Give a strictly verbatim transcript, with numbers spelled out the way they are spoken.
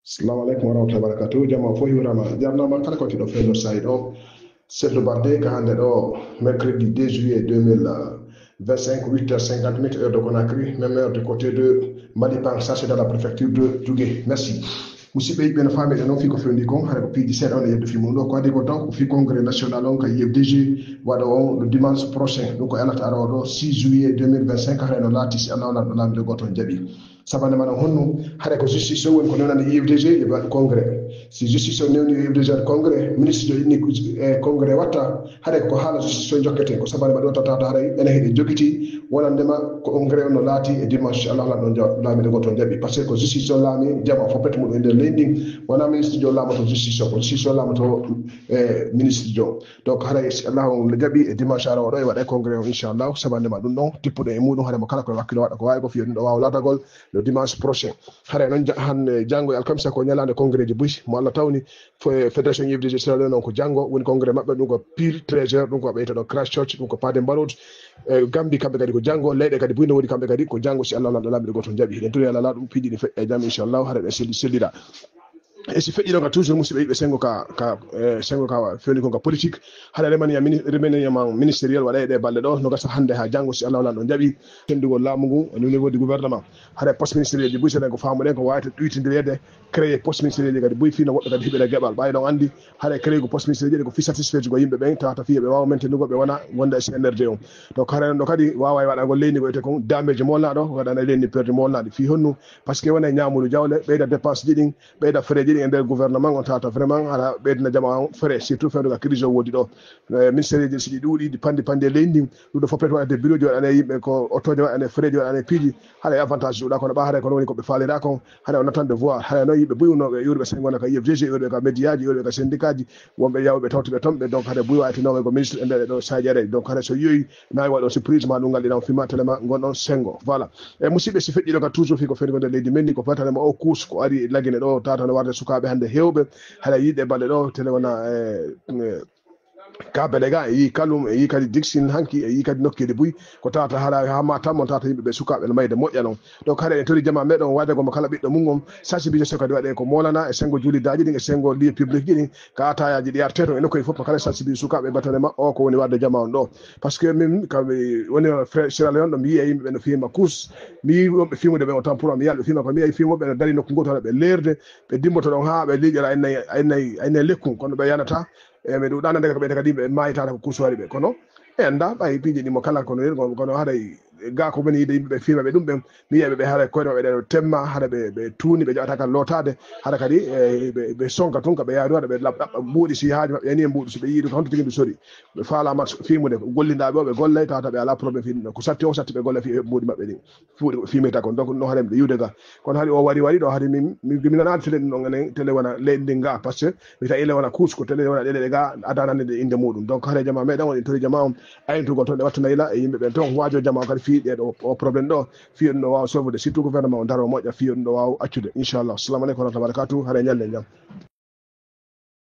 Assalamu alaikum warahmatullahi wabarakatuh. Jama fof hiwrama, jarnama kala ko tiɗo fewndo sayi ɗo. Seddo Barde ka hande ɗo, mercredi deux juillet deux mille vingt-cinq, huit heures cinquante minutes, heure de Conakry, même heure du côté de Malipan, ça c'est dans la préfecture de Djougé. Merci. Musidɓe yiɓɓe no faami ɗe noon, fii ko fewndi kon, hara ko piiji seeɗa on e yeddo fii mum ɗo. Ko adi ko taw ko fii congrès national on ka U F D G waɗo on le dimanche prochain, ɗum ko alata arooɗo six juillet deux mille vingt-cinq, hara no laati si Allah wala ɗo laamiɗo gooto on jaɓi. Sabande man honno, hara ko justice o woni ko newnan U F D G yo waɗ congrès. Si justice o newni U F D G waɗ congrès, ministre jo inni e congrès watta, hara ko haala justice o jokkete, ko sabande ma ɗo tawata haray ene heɗe jogiti, wonandema ko congrès o no laati e dimanche, Allah wala ɗo laamiɗo gooto on jaɓi. Parce que ko justice o laami jama fof pet muɗum e nder leydi ndin, wona ministre jo laamoto justice o, ko justice o laamoto e ministre jo. Donc haray si Allah on jaɓi e dimanche arooɗo e waɗa congrès o inchallah, sabande ma ɗum ɗon tippuɗo e muɗum, haray mo kala ko wakkilo waɗa ko wawi ko fiyo ɗum ɗo wawa latagol le dimanche prochain. Haray noon ja-, hannde janngo e alkamisa ko ñalaande congrès ji buy mo Allah tawni. Fo-, fédération U F D G Sierra Leone noon ko janngo woni congrès maɓɓe, ɗum ko pile treize heures, ɗum ko ɓeyta ɗo Christchurch, ɗum ko Pademba Road. E Gambie kamɓe kadi ko janngo, leyɗe kadi buy no woodi kamɓe kadi ko janngo si Allah lanɗo laamiɗo gooto jaɓi. Eɗen tuni Allah laa ɗum piiji ɗi feƴƴa e jam inchallah, haray ɗe selli sellira. E si feƴƴi ɗon ka toujours musidɓe yiɓɓe sengo ka, ka, e sengo ka fewni kon ka politique. Haray remaniya mini-, remaniement ministériel waɗa e ɗe balɗe ɗo, no gasa hannde ha janngo si Allah lanɗo jaɓi. Tendugol laamu ngu au niveau du gouvernement. Haray poste ministériel ji buy seɗen ko faamuɗen ko wawata ɗuytindireede, créé poste ministériel ji kadi buy fii no woɓɓe kadi heɓira geɓal. Ɓay ɗon anndi haray créé ko poste ministériel ji ko fii satisfaire ko yimɓe ɓen tawata fii ɓe wawa maintenir gol ɓe wona wonde e C N R D on. Donc haray ɗon ɗo kadi wawa e waɗagol leydi ko wiyete kon dameji molnaɗo, ko waɗana leydi perdi molnaɗi fii honno, parce que wona e ñamudu jawle, ɓeyda dépense ji ɗin, ɓeyda frais ji ɗin e nder gouvernement on tawata vraiment ala ɓeydina jama on frais, surtout fewndo ka crise o woodi ɗo. Eh, ministère ji si ɗi ɗuuɗi, ɗi pandi pandi e leydi ndin, ɗum ɗo fof peut-être waɗate bureau ji waɗane yimɓe ko otoji waɗane frais ji waɗane piiji, haɗa e avantage ɗuuɗa kono ɓa haɗa kono woni ko ɓe faalira kon, haɗa o natande voix, haɗa noon yimɓe buy wonnoɓe yuurɓe sen gona ka U F D G, yuurɓe ka média ji, yuurɓe ka syndicat ji, wonɓe yawɓe tawtuɓe toon ɓe, donc haɗa buy wawi tinoɓe ko ministre e nder ɗo sahaji aɗa, donc haɗa so yoyi nawi waɗo surprise ma ɗum ngal ɗiɗan fima télé ma gonɗon sengo. Voilà. E musidɓe si feƴƴi ɗo ka toujours fi ko fewni ko nder leydi men ni ko patane ma o course ko ari lagine ɗo tawata no warde sukaɓe hande hewɓe, haɗa yiɗe balɗe ɗo télé wona e, e, ka belega e yi kalum e yi kadi dixin hanki e yi kadi nokkeli buy ko tawata haɗa ha ma tammo tawata yimɓe ɓe sukaɓe no mayde moƴƴa non. Donc haɗa en tori jama meɗon wade gomo kala ɓiɗɗo mum on sensibilisation kadi waɗe ko molana e sengo julidaji ɗin e sengo lieu public ji ɗin ka atayaji ɗi arte ton e nokkoye fof kala sensibilisation sukaɓe batane ma o ko woni wadde jama on ɗo. Parce que min kam woni frère Sierra Leone ɗo mi yiya yimɓe ɓe no fima course, mi yi wonɓe fimude ɓe o tan pour mi yiya ɓe fima ko mi yiya fimoɓe no dari nokku goto ɓe lerde, ɓe dimboto ɗon ha ɓe liƴora aynayi aynayi aynayi lekku kono ɓe yanata. E mi ɗuɗa nande ko ɓeyta kadi ɓe maytata ko course waɗi ɓe kono e anda ɓay piiji ɗi mo kala kono yen kono haɗay ga ko woni yide yimɓe ɓe fimaɓe ɗum ɓen mi yiyaɓe ɓe haɗa koyɗe maɓɓe ɗe ɗo temma haɗa ɓe ɓe tuuni ɓe jaɓata kal lotade haɗa kadi e ɓe ɓe sonka tun ka ɓe yaadu haɗa ɓe laɓɗaɓɓa mbuuɗi si haaji maɓɓe yani e mbuuɗi si ɓe yiidu ko honto tigi ndu sori ɓe faalama fimude ko gollindaɓe o ɓe gollay tawata ɓe ala problème fi ɗum ɗo ko satti o satti ɓe golla fi e mbuuɗi maɓɓe ɗin fuuɗi ko fimita kon donc no haɗa ɓe yiwde ga kono haɗi o wari wari ɗo haɗi min min mi nanaade télé ɗum ɗon enen télé wona leydi ndin ga parce que mi tawi ele wona kuus ko télé wona ɗeɗe ga adanande ɗe inde muɗum donc haɗa jama meɗen woni tori jama on ayntugol toon ɗe watta nayla e yimɓe ɓen toon waajo jama on kadi fii ɗe ɗo o problème ɗo fii ɗum ɗo waawa solvude surtout gouvernement o daro moƴƴa fii ɗum ɗo waawa accude inchallah assalamu aleykum warahmatullahi wabarakatuh haɗa ñalde jam